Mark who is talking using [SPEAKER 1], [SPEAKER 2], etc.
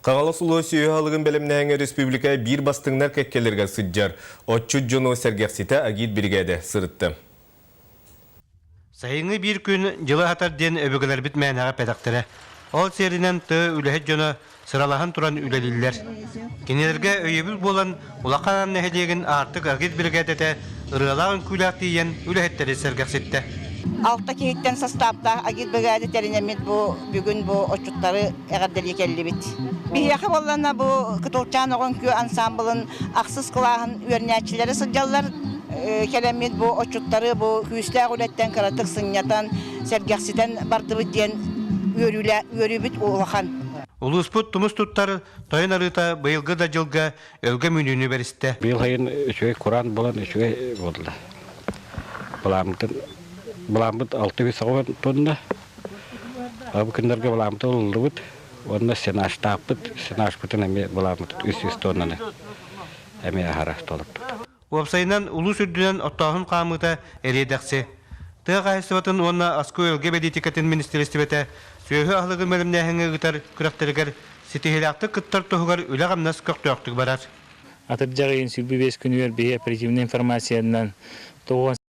[SPEAKER 1] Хаҥалас улууһа сүөһү аһылыгын бэлэмнээһиҥҥэ республика биир бастыҥнар кэккэлэригэр сылдьар. Отчут дьону сэргэхситэ агит биригээдэ сырытта.
[SPEAKER 2] Сайыҥҥы биир күн дьылы аһатар диэн өбүгэлэрбит мээнэҕэ эппэтэхтэрэ. Ол сиэринэн тыа үлэһит дьоно сыралаһан туран үлэлииллэр. Кинилэргэ өйөбүл буолан Улахан Аан нэһилиэгин Аартык агит биригээдэтэ ырыалаах үҥкүүлээх тиийэн үлэһиттэри сэргэхситтэ.
[SPEAKER 3] Алта киһиттэн састааптаах агит биригээдэ тэринэммит бу бүгүн бу отчуттары эҕэрдэлии кэллибит. Биһиэхэ буоллана бу Кытылчаан оҕо үҥкүү ансаамбылын ахсыс кылааһын үөрэнээччилэрэ сылдьаллар. Кэлэммит бу отчуттары бу күүстээх үлэттэн кыратык сынньатан, сэргэхситэн бардыбыт диэн үөрүүбүт улахан.
[SPEAKER 2] Улууспут тумус туттар Тойон арыыта быйылгы да дьылга өлгөм үүнүүнү бэристэ.
[SPEAKER 4] Быйыл сайын үчүгэй кураан буолан үчүгэй буолла. Былааммытын былааммыт 6 тонна. Бу күннэргэ былааммыт ылыллыбыт уонна сенажтаахпыт. Сенажпытын эмиэ былааммыт 300 тоннаны эмиэ аһара толордубут.
[SPEAKER 2] Уопсайынан, улуус үрдүнэн оттооһун хаамыыта эриэ-дэхси. Тыа хаһаайыстыбатын уонна аска-үөлгэ бэлиитикэтин министиэристибэтэ сүөһү аһылыгын бэлэмнээһиҥҥэ ыытар күрэхтэригэр ситиһиилээхтик кыттар туһугар үлэ-хамнас көхтөөхтүк барар.
[SPEAKER 5] Атырдьах ыйын 25 күнүгэр биһи оперативнай информациянан 98.